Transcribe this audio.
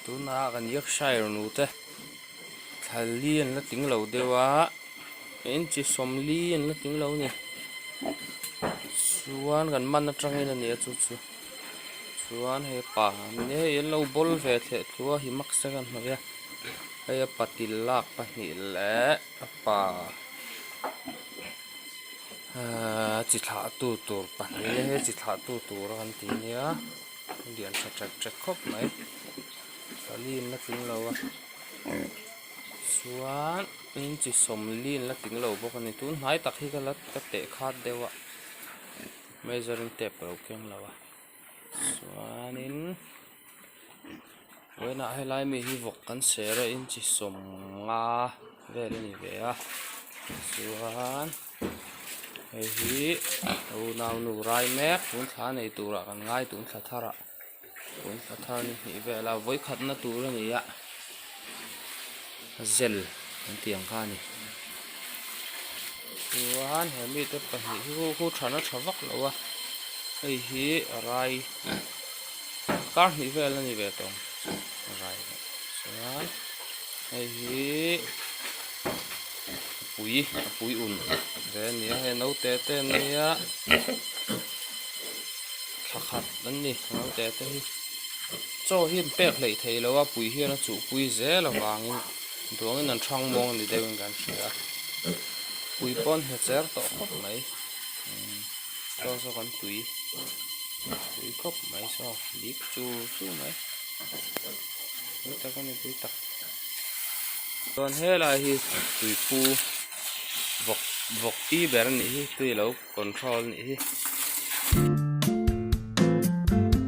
Tunah kan Yorkshire nute thla li an la tling lo deuh a inchi sawmli an la tling lo a ni chuan kan man atangin a ni a chu chu chuan hei pa hei an lo bawl ve thleh thluah a hi mask te kan hnawih a hei a patil lak pahnih leh a pa ahh chi thlah tu tur pahnih hei chi thlah tu tur a kan ti nia. Lian tha ṭek ṭek khawp mai pali in la tling lo a chuan inchi sawmli in la tling lo bawk a ni tun hnai tak hi ka la ka teh khat deuh a measuring tape ka lo keng lo a chuanin vawiinah helai mi hi vawk kan ser a inchi sawmnga vel a ni ve a chuan. Hei hi unau nu rai mek tun thla nei turah kan ngai tun thla tharah tun thla thar ni hnih velah vawikhatna tur a ni a zel an tih ang kha a ni chuan he mite pahnih hi khu thana tha vak lo a hei hi rai kar hnih vel a ni ve tawh ang rai chuan hei hi. Pui a pui un ve a ni a hei naute te an nia thla khat an ni naute te hi chaw hi an pek hleih theih loh a pui hian a chuhpui zel avangin duangin an hrang muang ni deuhin kan hria a pui pawh an hne cher tawh khawp mai chaw saw kan tui tui khawp mai saw dik chur chur mai tui tak a ni tui tak. Chuan helai hi tuipu vawk vawk pi ber a nih hi tui lo control a nih hi.